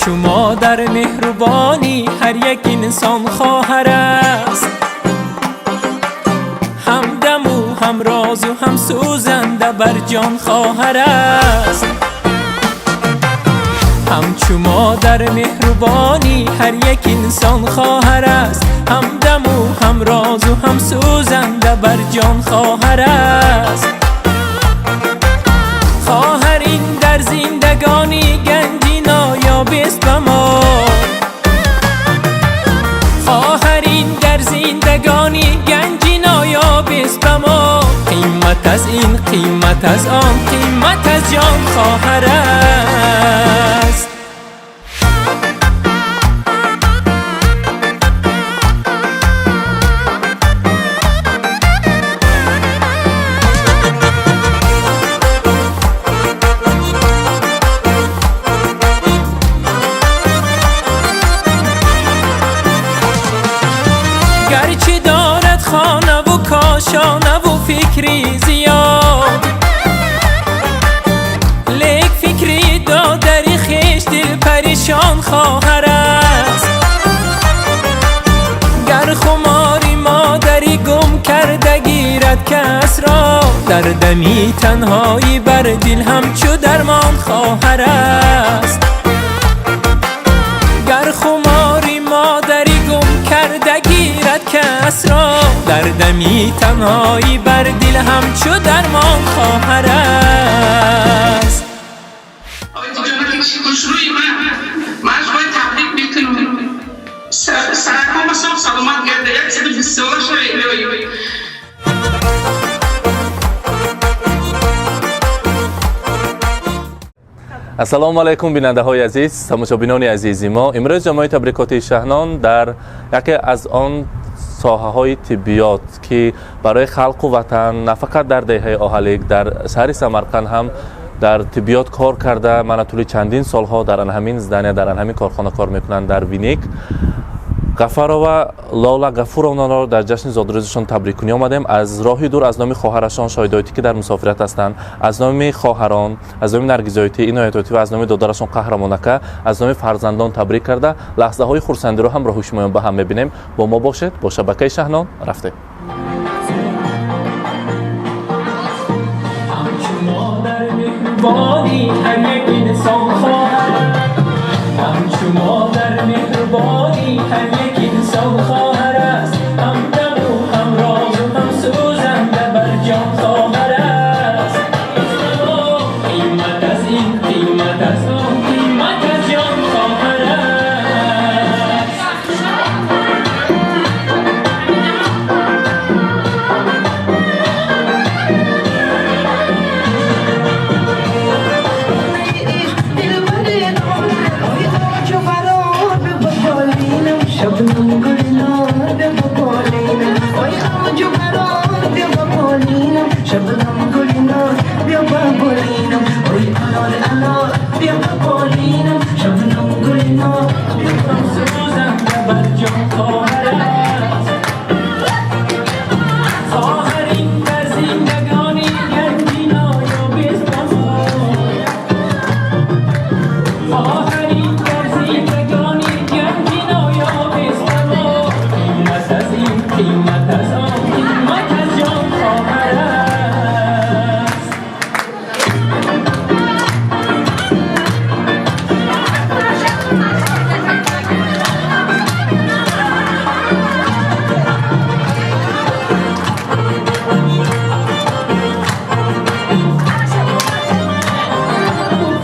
Ҳамчу модар меҳрубонӣ ҳар як инсон хоҳар аст. Ҳамдаму ҳамрозу ҳам сӯзанда бар ҷон хоҳар аст. Ҳамчу модар меҳрубонӣ ҳар як инсон хоҳар аст. Ҳамдаму ҳамрозу ҳам сӯзанда бар ҷон хоҳар аст. Хоҳар ин дар зиндагонӣ ганҷи ноёбест ба мо. Хоҳар ин дар зиндагонӣ ганҷи ноёбест ба мо. Қимат аз ин, қимат аз он, қимат аз ҷон хоҳар аст. Гарчи дорад хонаву кошонаву фикри зиёд, лек фикри додари хеш дилпаришон хоҳар аст. Гар хумори модарӣ гум карда гирад кас ро, дар дами танҳоӣ бар дил ҳамчу дармон хоҳар аст. Гар хумори модарӣ гум карда гирад кас ро, дар дами танҳоӣ бар дил ҳамчу дармон хоҳар аст. Хушрӯи ман, ман шумои табрик мекунам. Саракҳома соф саломат гарда, 120 сола шавед, илоҳӣ. Ассалому алайкум, бинандаҳои азиз, тамошобинони азизи мо. Имрӯз ҷамоаи табрикоти Шаҳнон дар яке аз он соҳаҳои тиббиёт, ки барои халқу ватан на фақат дар деҳаи Оҳалик, дар шаҳри Самарқанд ҳам дар тиббиёт кор карда, мана тӯли чандин солҳо дар ҳамин здания, дар ҳамин корхона кор мекунанд, дар Виник Ғафарова Лола Ғафуровнаро дар ҷашни зодрӯзашон табриккунӣ омадем. Аз роҳи дур аз номи хоҳарашон Шоҳидоитӣ, ки дар мусофират ҳастанд, аз номи хоҳарон, аз номи Наргизоитӣ, Иноятоитӣ ва аз номи додарашон Қаҳрамонака, аз номи фарзандон табрик карда, лаҳзаҳои хурсандиро ҳамроҳи шумоён ба ҳам мебинем. Бо мо бошед, бо шабакаи Шаҳнон рафтем. Ҳамчу модар меҳрубонӣ ҳар як инсон хоҳар, ҳамчу модар меҳрубонӣ ҳар як инсон хоҳар аст. Ҳамдаму ҳамрозу ҳам сӯзанда бар ҷон хоҳар аст. Қимат аз ин, қимат аз он, қимат аз ҷон хоҳар аст. شبنم گلنار بیا بالینم، آی اوج برار بیا بالینم، شبنم گلنار بیا بالینم، آی انار انار بیا بالینم، شبنم گلنار بیا. سوزنده بر جان خواهر است. خواهر این در زندگانی گنجی نایابست به ما. خواهر این در زندگانی گنجی نایابست به ما. قیمت از این، قیمت از آن، قیمت از جان خواهر است.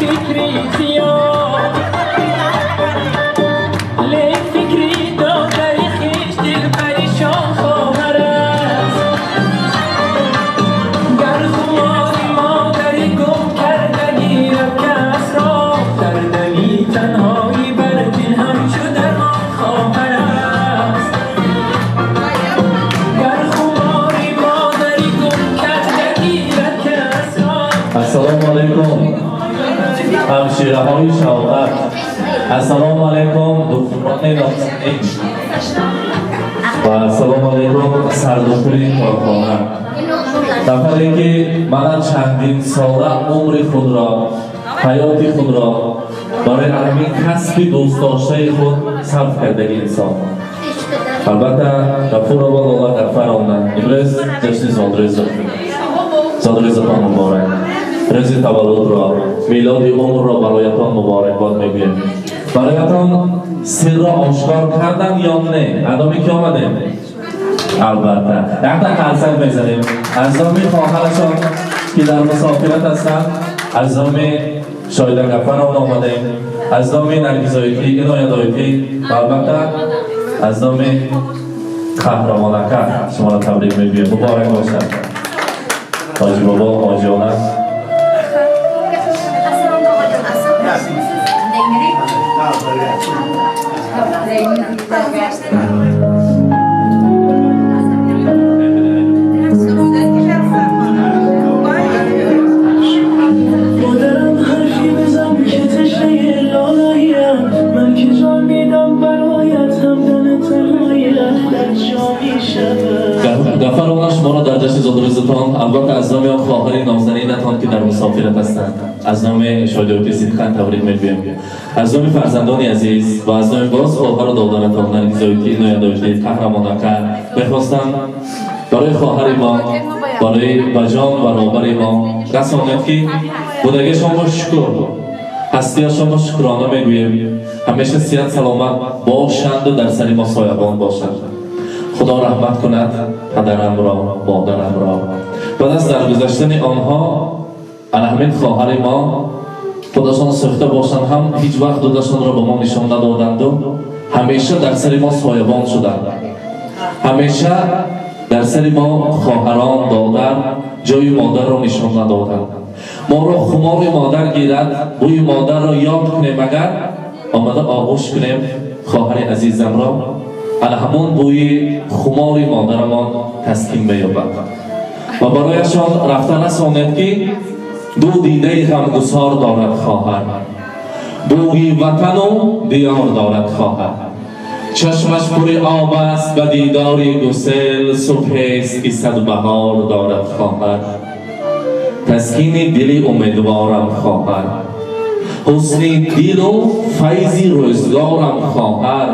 فکری زیاد، لیک فکری دادری خویش دل پریشان خواهر است. گر خمار مادری گم کرده گیرد کس را، در دمی تنهایی بر دل همچو درمان خواهر است. گر خمار مادری گم کرده گیرد کس را. Ассалому алайкум, ҳамшираҳои шавқат. Ассалому алайкум, духтурони нозанин, ва ассалому алайкум, сардухтури корхона, нафаре ки мана чандин сола умри худро, ҳаёти худро Барои ҳамин касби дӯстдоштаи худ сарф кардаги инсон. Албатта, Гафурова Лола Гафаровна, имрӯз ҷашни зодрӯзатон муборак. Рӯзи таваллудро, милоди умрро бароятон муборакбод мегӯем. Бароятон сирро ошкор кардан ё не? Адоме ки омадем? Албатта. Якта қарсак мезанем. Аз номи хоҳарашон, ки дар мусофират ҳастанд, аз номи Шоида Гафаровна омадем, аз номи Наргизоитӣ, Иноятоитӣ ва албатта аз номи Қаҳрамонака шуморо табрик мегӯем. Муборак бошад. Ҳоҷи бобо, ҳоҷиона. مادرم حرفی بزن که تشنه لالاییم، من که جان میدم برایت، همدم تنهایم در جامی شبم. Гафаровна, шуморо дар ҷашни зодрӯзатон, албатта, аз номи он хоҳари нозанинатон, ки дар мусофират ҳастанд, аз номи Шодиёти сидқан табрик мегӯем, аз номи фарзандони азиз ва аз номи боз хоҳару додаратон Наргизоитӣ, Иноятоитӣ, Қаҳрамонака мехостам барои хоҳари мо, барои ба ҷон баробари мо расонед, ки будагишонро шукр, ҳастиашонро шукрона мегӯем. Ҳамеша сиҳат саломат бошанду дар сари мо соябон бошанд. Худо раҳмат кунад падарамро, модарамро. Баъд аз даргузаштани онҳо ана ҳамин хоҳари мо, худашон сӯхта бошанд ҳам, ҳеҷ вақт дудашонро ба мо нишон надоданду ҳамеша дар сари мо соябон шуданд. Ҳамеша дар сари мо хоҳарон, додар ҷои модарро нишон надоданд. Моро хумори модар гирад, бӯи модарро ёд кунем, агар омада оғӯш кунем хоҳари азизамро, ана ҳамон бӯи хумори модарамон таскин меёбад. Ва барояшон рафта расонед, ки ду дидаи ғамгусор дорад хоҳар, бӯи ватану диёр дорад хоҳар, чашмаш пури об аст ба дидори гусел, субҳест ки сад баҳор дорад хоҳар, таскини дили умедворам хоҳар, ҳусни дилу файзи рӯзгорам хоҳар,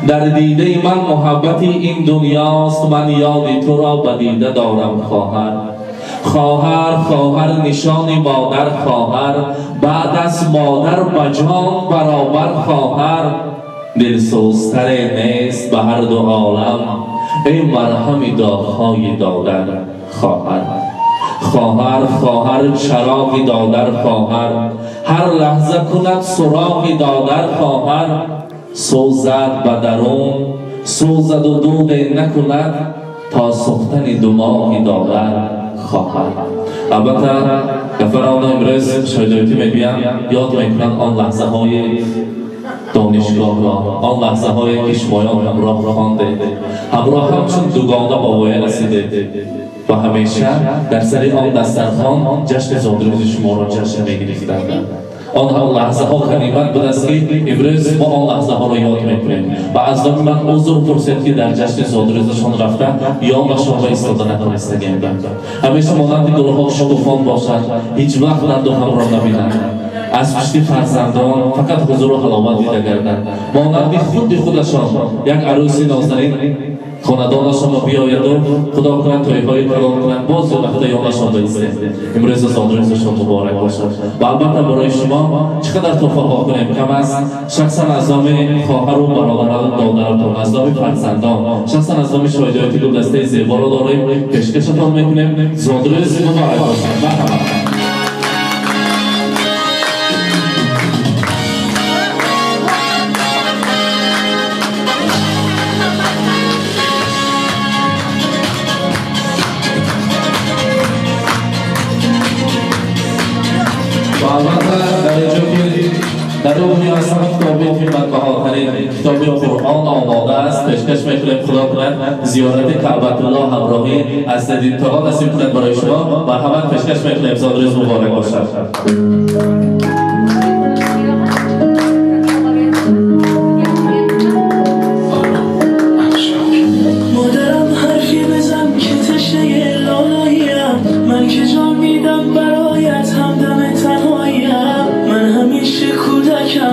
дар дидаи ман муҳаббати ин дунёст, ман ёди туро ба дида дорам хоҳар. Хоҳар, хоҳар, нишони модар хоҳар, баъд аз модар ба ҷон баробар хоҳар, дилсӯзтаре нест ба ҳар ду олам, эй марҳами доғҳои додар хоҳар. Хоҳар, хоҳар, чароғи додар хоҳар, ҳар лаҳза кунад суроғи додар хоҳар, сӯзад ба дарун, сӯзаду дуде накунад то сӯхтани думоғи додар хоҳар. Албатта, Гафаровна, имрӯз шоҳидоятӣ мегӯянд, ёд мекунанд он лаҳзаҳои донишгоҳро, он лаҳзаҳое ки шумоён ҳамроҳ хондед, ҳамроҳ ҳамчун дугона ба воя расидед ва ҳамеша дар сари он дастархон ҷашни зодрӯзи шуморо ҷашн мегирифтанд. Он лаҳзаҳо ғанимат будааст, ки имрӯз мо он лаҳзаҳоро ёд мекунем. Ва аз номи ман узр пурсед, ки дар ҷашни зодрӯзашон рафта ёнашон ба истода натонистагем. Ҳамеша монанди гулҳо шукуфон бошад, ҳеҷ вақт дарду ғамро набинанд, аз пушти фарзандон фақат ҳузуру ҳаловат дида гарданд, монанди худи худашон як арӯси нозанин хонадонашонро биёяду худо кунад тӯйҳои калон кунанд, боз рафта ёнашон баистем. Имрӯза зодрӯзашон муборак бошад. Ва албатта, барои шумо чӣ қадар туҳфаҳо кунем, кам аст. Шахсан аз номи хоҳару бародарану додаратон, аз номи фарзандон, шахсан аз номи шоҳидояти гулдастаи зеборо дорем, пешкашатон мекунем. Зодрӯз муборак бошад, марҳамат. Ва албатта, дар инҷо ки дар рӯи ҳастам, китоби қиматбаҳотарин, китоби Қуръон омода аст, пешкаш мекунем. Худо кунад зиёрати Каъбатулло ҳамроҳӣ аз дидинтоҳо насиб кунад барои шумо. Марҳамат, пешкаш мекунем. Зодрӯз муборак бошад. مادرم حرفی بزن که تشنه لالاییم، من که جان میدم برایت، همدم تنهاییم، من همیشه کودکم.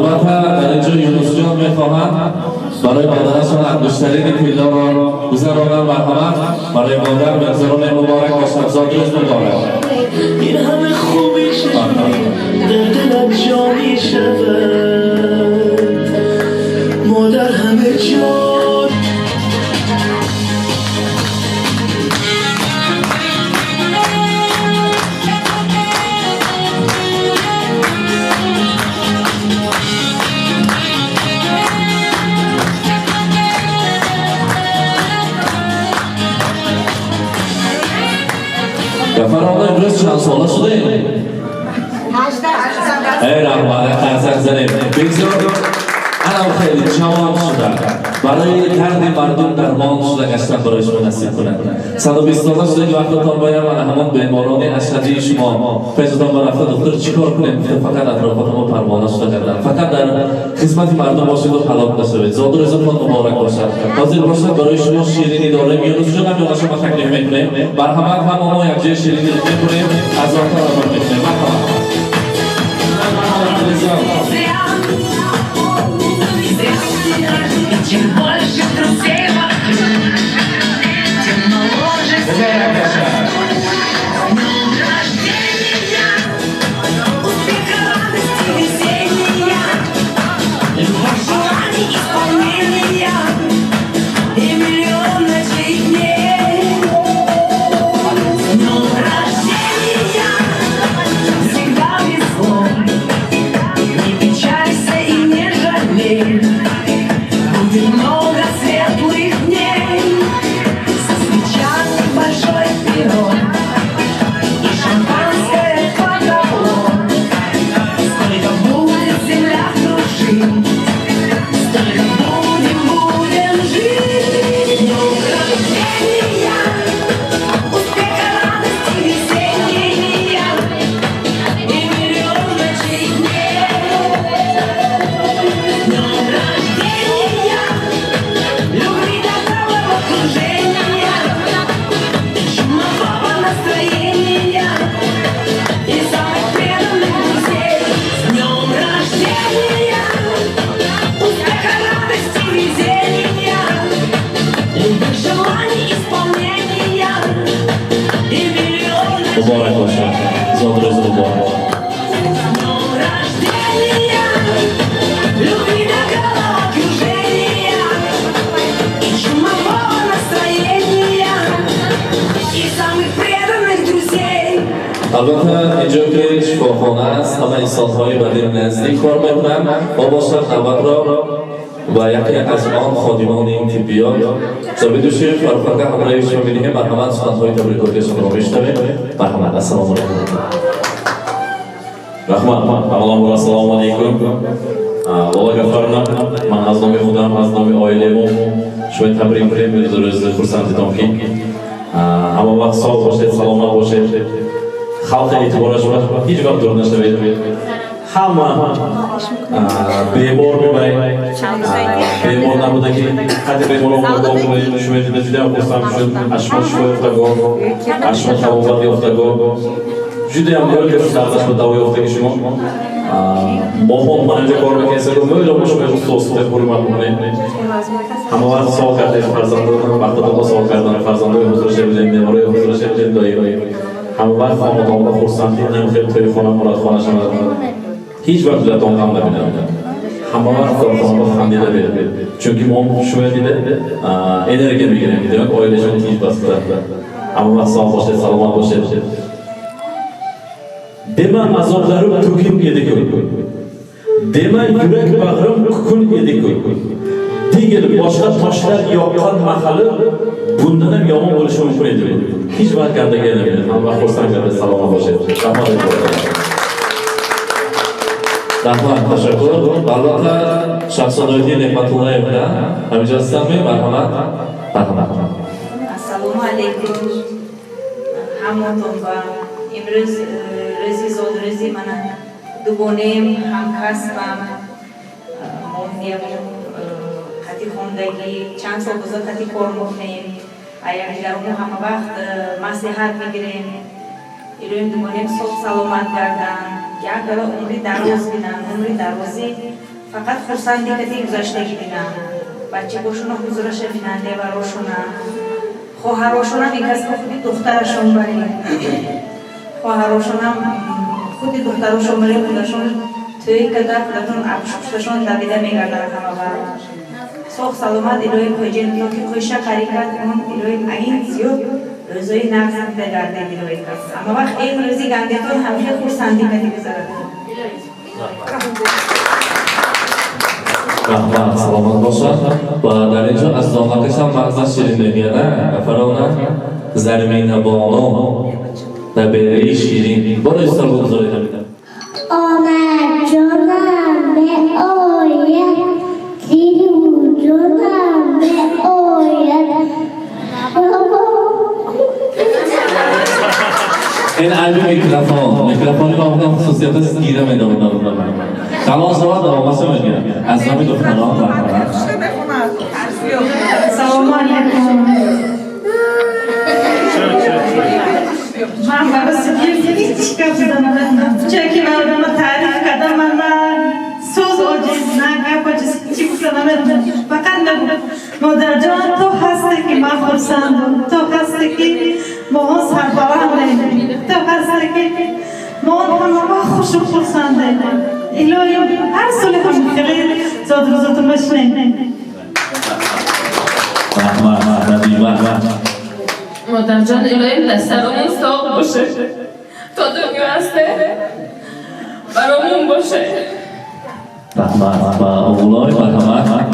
Албатта, дар инҷо Юнусҷон мехоҳад барои модарашон ангуштарини тиллоро гузаронанд. Марҳамат, барои модар мегузаронем. Муборак бошад, зодрӯз муборак. این همه خوبی چجوری در دلت جا می شود مادر همه جا. Гафарона, имрӯз чанд сола шудаем? Эй, раҳмат, қарсак занем. Бигзор анам хеле ҷавон шуда, барои дарди мардум дармон шуда гаштан барои шумо насиб кунад. 120 сола шуда, вақтатон боям ана ҳамон беморони ашадии шумо пешатон рафта, духтур, чӣ кор кунем? Фақат атрофатон парвона шуда гардан, фақат дар хизмати мардум бошед ва ҳалок нашавед. Зодрӯзатон муборак бошад. Ҳозир бошад, барои шумо ширинӣ дорем. Юнусҷон ҳам ёна шумо таклиф мекунем. Марҳамат, ҳама мо якҷоя ширинӣ мекунем, аз он талаб мекунем. Марҳамат, марҳамат. Чем больше друзей вокруг, тем моложе. Муборак бошад. С днем рождения, успеха, радости, веселья, любовь, желаний, исполнения и миллион ночей и дней. С днем рождения, всегда везло, не печалься и не жалей. Будет много светлых дней, со свечами большой пирог и шампанское под. Сколько будет земля кружить, столько будем, будем жить. С днем рождения, успеха, радости, веселья и миллион ночей и дней. С днем рождения, любви до головокружения и чумового настроения и самых преданных друзей. С днем рождения, успеха, радости, везения, любых желаний, исполнения и миллион Муборак бошад, зодрӯз муборак. С днем рождения, любви до головокружения и чумового настроения и самых преданных друзей. Албатта, инҷо ки шифохона аст, ҳама инсонҳои ба дил наздик кор мекунанд. Мо бошад навбатро ва яке аз он ходимони ин тиббиёт, заведующий Фаррухака, ҳамроҳи шумо медиҳем. Марҳамат, суханҳои табрикотиашонро мешунавем. Марҳамат, ассалому алайкум. Раҳмат. Аввалан, ассалому алайкум. Лола Гафаровна, ман аз номи худам, аз номи оиламон шумо табрик мекунем рӯзи хурсандитон, ки ҳама вақт соғ бошед, саломат бошед, халқи эътибораш ҳеҷ вақт дур нашавед. Ҳама бемор мебаред, бемор набуда ки қадри беморон шумо дида ҷудоям хурсанд шуд. Аз шумо шифо ёфтагон, аз шумо табобат ёфтагон ҷудоям мӯлка дардаш ба даво ёфтаги шумо. Моҳон ман инҷа кор мекунем, мӯло мо шумо устоз ҳурмат мекунем. Ҳама вақт сог кардем фарзандон, вақтатонро сог кардан, фарзандои ҳузураш будем, беморои ҳузураш будем доим. Ҳама вақт хонадонро хурсандӣ, хел тӯйхона, мурадхона шавад. Ҳеҷ вақт дилатон ғам набинад. Ҳама вақт корхонаро хандида беред, чунки мо шумо дида энергия мегирем. Демак, оилашон тинч баста. Ҳама вақт соғ бошед, саломат бошед. Dema, azoblarim to'kin edi-ku, dema, yurak bag'rim kukun edi-ku, degil, boshqa toshlar yoqqan mahali bundan ham yomon bo'lishi mumkin edi. Hech vaqt gandaga aylanmaydi. Hamma vaqt xursand qiladi, salomat bo'lishadi. Rahmat. Раҳмат, ташаккур. Албатта, Шаҳзодоиддин Неъматуллаевна ҳаминҷо ҳастанд. Марҳамат, марҳамат. Ассалому алайкум ҳаматон. Ба имрӯз рӯзи зодрӯзи мана дугонем, ҳамкасбам, мо қати хондагӣ, чанд сол боза қати кор мекунем, якдигаромо ҳама вақт маслиҳат мегирем. Илоҳим дугонем соғ саломат гарданд, як бала умри дароз бинанд, умри дарози. Фақат хурсандӣ кати гузаштагӣ бинам. Бачагошуна ҳузураша бинан, деварошуна. Хоҳарошунам ин кас худи духтарашон бари. Хоҳарошунам худи духтарошон бари худашон тӯй карда худашон абшушташон давида мегарданд ҳама вақт. Соғ саломат илоҳи қоҷин ки қӯша қарӣ кард он илоҳи аин зиёд рӯзои нағз дида гардед илоҳи кас. Ама вақт ин рӯзи гандетон ҳамеша хурсандӣ кати гузарад. Раҳмат, саломат бошад. Ва дар ин ҷо аз домакашам мағза ширин мегӯяд, нафарона Зармина бону набераи ширин. Боро истор бигузоред. Омадҷонам меояд, дилуҷонам меояд. Ин айби микрофон. Микрофони ма букам хусусият аст, гира медорад. Калон шавад, давомаша мегирад. Аз номи духтарон марҳамат. Салому алайкум. Ман барои ҳеҷ гап зада наметавонам. Чунки мардума таъриф кардам, ман на сӯз оҷиз, на гап оҷиз, чӣ гуфта наметавонам. Фақат мегӯям, модарҷон, ту ҳасте ки ман хурсандам, ту ҳасте ки мо он сарбаландем, ту ҳасте ки мо он ҳама вақт хушу хурсандем. Илоҳӣ ҳар соли хеле зодрӯзатон бошем. Раҳмат, Надима. Модарҷон, илоҳӣ дар сарамон соғ боше. То дунё ҳасте баромон боше. Раҳмат ва оғлой марҳамат.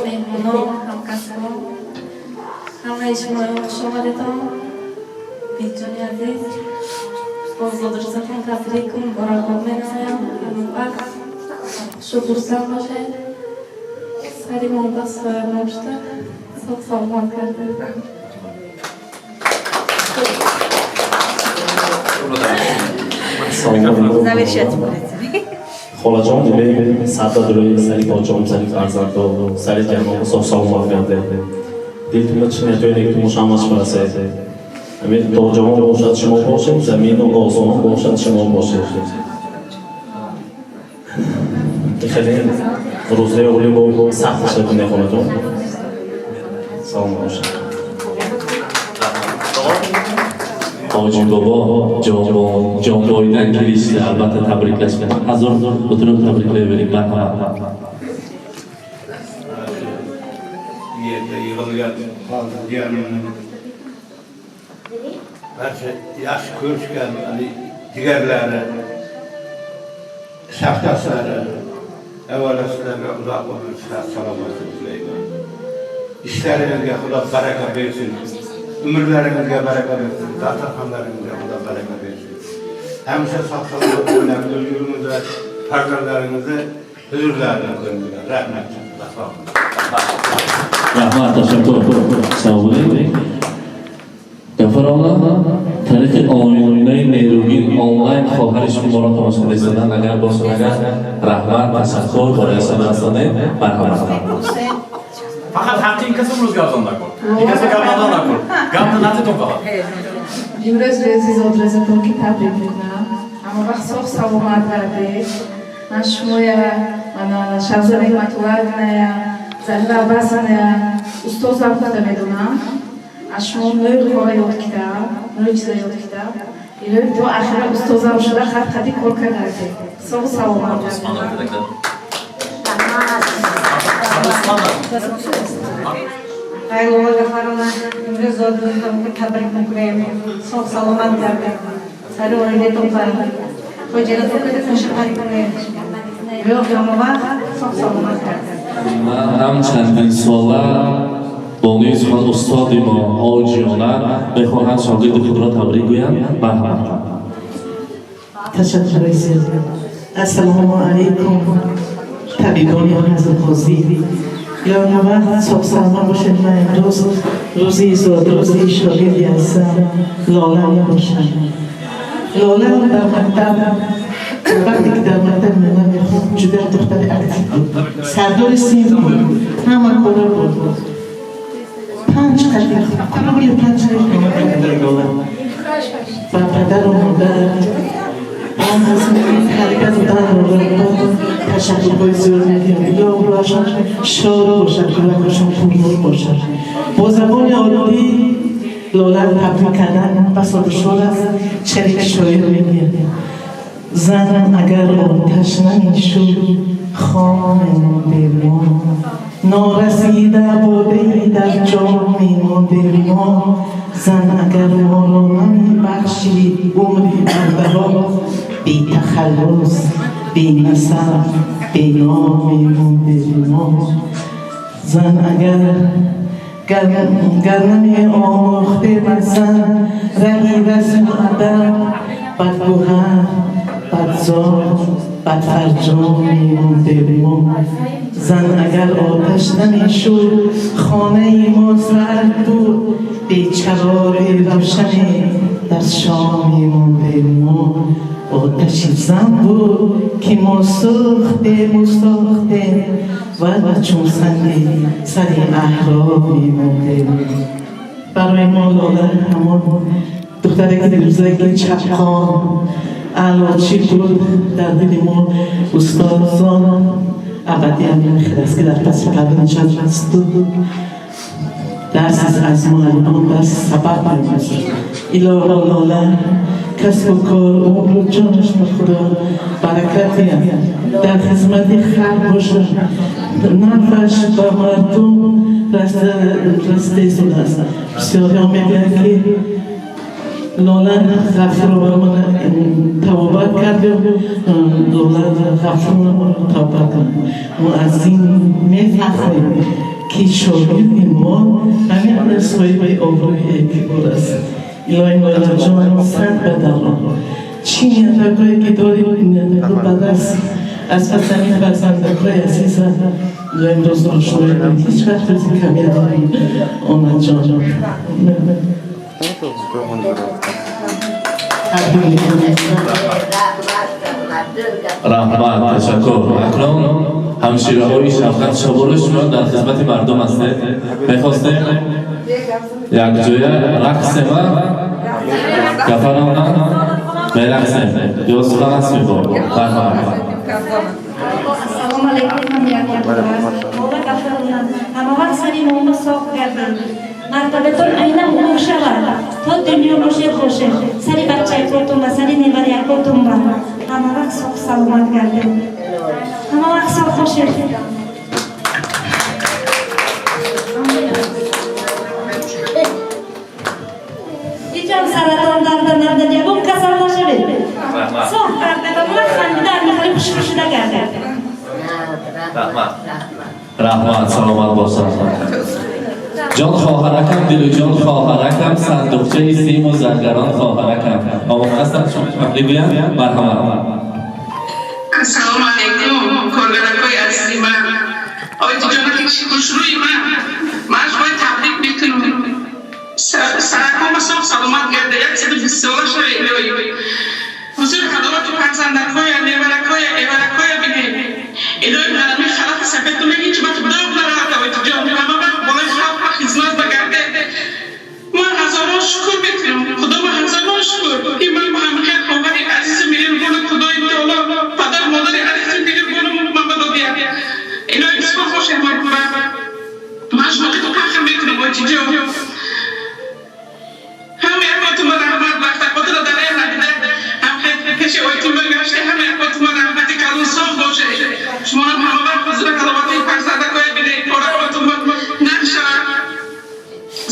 Меҳмоно, ҳамкасбо, ҳамаи шуморо хуш омадетон. Беҷони азиз, бо зодрӯзатон табрик муборакбод менамоям. Ҳама вақт хушу хурсанд бошед. Сари монда соябон шуда, соғ саломат гардед. Завершать будете. Холаҷон, диле сарда дурӯи сари боҷом, сари фарзандо, сари ҷамоа соғ саломат гардед. Дилтуна чӣ ниятҳои некутон ҳамаш барасед. Ҳамин то ҷаҳон бошад шумо бошед, замину осмон бошад шумо бошед. Хеле рӯзаи олӣ бо сахт шавад холаҷон. Саломат бошед. Ҳоҷи бобо ҷонбоидан келишdi, albatta tabriklashgan. Hazur o'tirib tabriklayvering, marhamat. Bu yerda yig'ilgan jiyanimni barcha yaxshi ko'rishgan jigarlari, safdoshlari, avvalo sizlarga uzoq umr, sihat, salomatlik tilayman. Ishlaringizga Xudo baraka bersin, umrlaringizga baraka bersin, dasturxonlaringizga Xudo baraka bersin. Hamisha sog' salomat bo'linglar, o'zingizga, farzandlaringizni huzurlarini ko'ringlar. Rahmat. Rahmat, tashakkur. Sog' bo'ling. Gafarona тариқи оинаи нерӯгин онлайн хоҳари шуморо тамошо кардастанд. Агар бошад, агар раҳмат, ташаккур барояшон расонед. Марҳамат. Фақат ҳаққи ин кас имрӯз гап зан накун. Ин касро гап надан накун. Гапна натитон фақат. Имрӯз рӯзи зодрӯзатон ки табрик мекунам. Ҳама вақт соғ саломат гардед. Ман шумоя, мана Шаҳзода Неъматуллаевная, Зарина Аббасовная, устозам гуфта медонам. Аз шумо нӯй кора ёд кидам, нӯй чиза ёд кидам. Илоҳӣ то ахира устозам шуда хат хати кор кардед. Соғ саломат гардед. Ай Лола Гафаровна, имрӯз зодрӯзатон табрик мекунем. Соғ саломат гардед. Сари оилатон ба хоҷаратон када ташаккур кунем. Илоҳ ҳама вақт соғ саломат гардед. Ман ҳам чандин сола бонуи сухан устоди мо ҳоҷиёна мехоҳанд шогирди худро табрик гӯянд. Марҳамат. Ташаккури зиёд. Ассалому алайкум табибони ҳозир. Ё ҳама соғ саломат бошед. Ман имрӯз рӯзи зодрӯзи шогирди азизам Лола мебошам. Лола дар мактаб, вақте ки дар мактаб мена мехонд, ҷуда духтари актив буд, сардори синф буд, ҳама кора буд. Панҷ қати кругли панҷ хона карда Лола. Ба падару модар, он аз ҳаракат додан Лола ташаккурҳои зиёд медиҳам. Дилҳошон шод бошад, кӯдакҳошон пурнур бошад. Бо забони оддӣ Лола табрик кардан басо душвор аст, чаре ки шоир мегӯяд: зан агар оташ намешуд, хом мемондем мо, норасида бодаи дар ҷом мемондем мо. Зан агар моро намебахшид умри бардароз, бетахаллус, бенасаб, беном мемондем мо. Зан агар гар намеомӯхтем аз зан раҳи расму адаб, бадгӯҳар, бадзод, бадфарҷом мемондем мо. Зан агар оташ намешуд, хонаи мо сард буд, бечароғи равшане дар шом мемондем мо. Оташи зан буд, ки мо сӯхтему сохтем, ва чун санги сари аҳром мемондем. Барои мо Лола ҳамон духтаре ки дирӯзае ки чапқон аълочӣ буд дар дили мо устозон абадӣ ҳамин хел аст, ки дар паси парда нишасту дарс аз муаллимон дарси сабақ меомӯзад. Илоҳо, Лола касбу кор, умру ҷонаш ба Худо баракат диҳад, дар хизмати халқ бошад, нафаш ба мардум расида истодааст. Бисёриҳо мегӯянд, ки Лола Ғафурова мана табобат кард ё Лола Ғафурова табобат кард. Мо аз ин мефахрем, ки шогирди мо ҳамин соҳиби обрӯи эътибор аст. Илоҳи, Лолаҷон, сад ба дарро чӣ ниятакое ки дорӣ, ниятако ба даст аз пас ҳамин фарзандакҳои азиза имрӯз ошноӣ ҳеҷ вақт рӯзи камӣ надорем, омадҷон. Раҳмат, ташаккур. Акнун ҳамшираҳои шафқат шаборо шумо дар хизмати мардум ҳастед. Мехостем якҷоя рақсема гафарона мерақсем ё сухан аст мебо. Марҳамат. Ассалому алайкум, ҳамякон. Гафарона, ҳамавақт сари момо соқ гардед. Мартабатон айнан улуғ шавад. То дунё бошед, бошед. Сари бачаякотон ба, сари невараякотон ба. Ҳамавақт соқ саломат гардед. Ҳамавақт соқ бошед. Ҳеҷам саратон дарда нарда, ягон касал нашавед. Соқ гардед, ҳамавақт хандида, ҳамихали хушхушида гардед. Раҳмат. Раҳмат, саломат бошад. Ҷон хоҳаракам, дилу ҷон хоҳаракам, сандуқчаи симу заргарон хоҳаракам. Омода ҳастанд шумо табрик гӯянд? Марҳамат. Ассалому алайкум, коргаракҳои азизи ман. Ойтиҷонаки хушрӯи ман. Ман шумои табрик мекунам. Саракҳома соф саломат гарда, 120 сола шавед илоҳӣ. Ҳузури ҳаловату фарзандакҳоя, неваракҳоя, эваракҳоя бинед. Илоҳи ғалами халақи сафедтона ҳеҷ вақт доғ наравад, ойтиҷон. Ҳама вақт болои халқ хизмат багарде. Ман ҳазорон шукр мекунам. Худоба ҳазорон шукр, ки ман ба ҳамихел хоҳари азизу меҳрубону Худои таоло, падар модари азизу меҳрубону ман ба додия. Илоҳи бисёр бошед. Ман шумоқиту фахр мекунам, ойтиҷон. Ҳама якотума раҳмат, вақтакотро дар эр надида пеши ойтима гаште. Ҳама якотума раҳмати калон, соф бошед. Шумоам ҳама вақт ҳузури ҳаловатии фарзандакоя бинед, поракотума нақш шавад.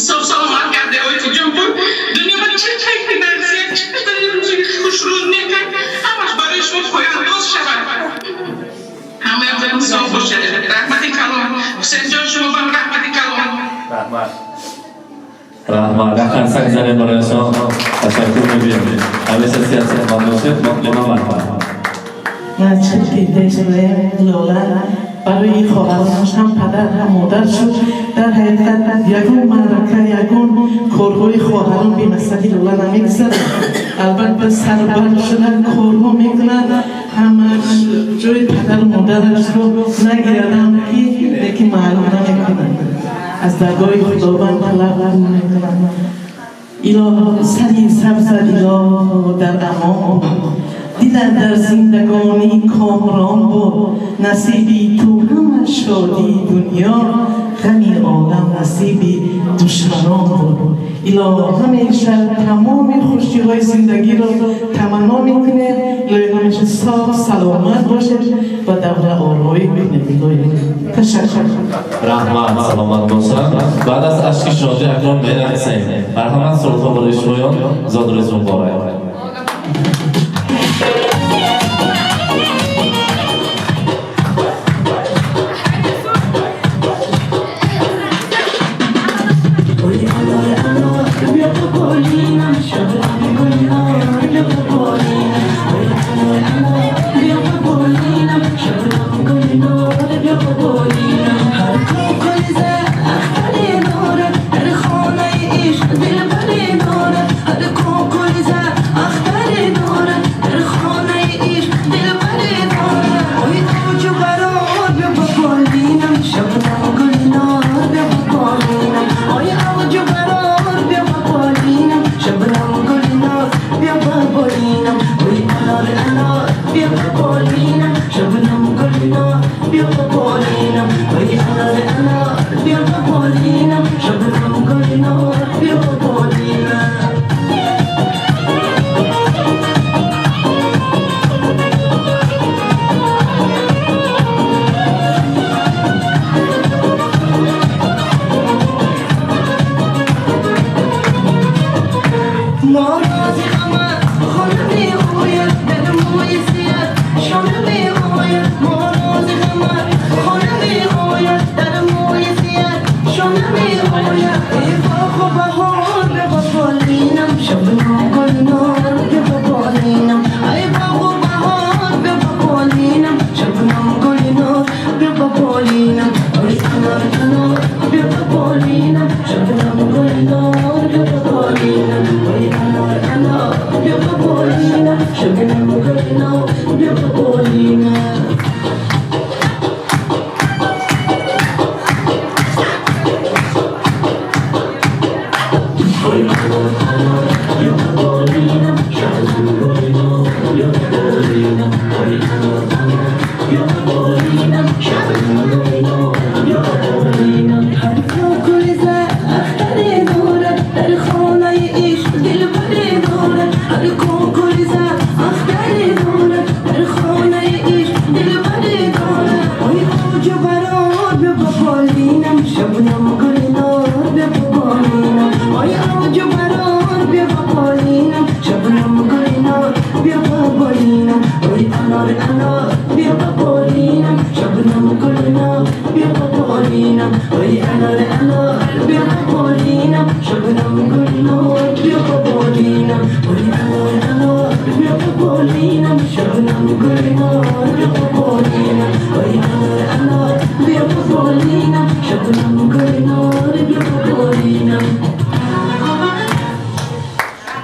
Соф саломат гарде, ойтиҷон. Буд дунё ба чӣ чайки нақсия, чӣ рӯзи хушрӯ некак, ҳамаш барои шумо пояндоз шавад. Ҳама якотум соф бошед. Раҳмати калон, Ҳусенҷон, шумо бам раҳмати калон. Раҳмат. Раҳмат. Як қарсак занем барояшон. Ташаккур мегӯем. Ҳамеша сиҳат бошед. Муқима, марҳамат. Ман чӣ дида шудаем, Лола барои хоҳаронаш ҳам падар, ҳам модар шуд. Дар ҳақиқат ягон маърака, ягон корҳои хоҳарон бемасъали Лола намегузарад. Албатта, сарбар шуда корҳо мекунад, ҳамаш ҷои падару модарашро нагирадам, ки лекин маълум намекунад. Аз даргоҳи Худованд талаб мекунам: илоҳ, сари сабзад, илоҳ, дар амон буд, дилат дар зиндагонӣ комрон буд, насиби ту ҳама. шодии дунё ғами олам насиби душманон буд. Илоҳо ҳамеша тамоми хушиҳои зиндагиро таманно мекунем. Илоҳи ҳамеша соғ саломат бошед ва давра ороӣ кунед. Илоҳи ташаккур. Раҳмат, саломат бошанд. Баъд аз ашки шодӣ акнун мерақсем. Марҳамат, сурудҳо барои шумоён, зодрӯз муборак.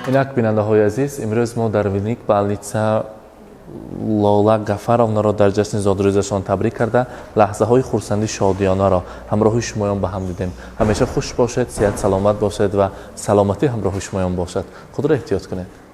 Инак, бинандаҳои азиз, имрӯз мо дар Виник больница Лола Гафаровнаро дар ҷашни зодрӯзашон табрик карда, лаҳзаҳои хурсанди шодиёнаро ҳамроҳи шумоён ба ҳам дидем. Ҳамеша хуш бошед, сиҳат саломат бошед ва саломатӣ ҳамроҳи шумоён бошад. Худро эҳтиёт кунед.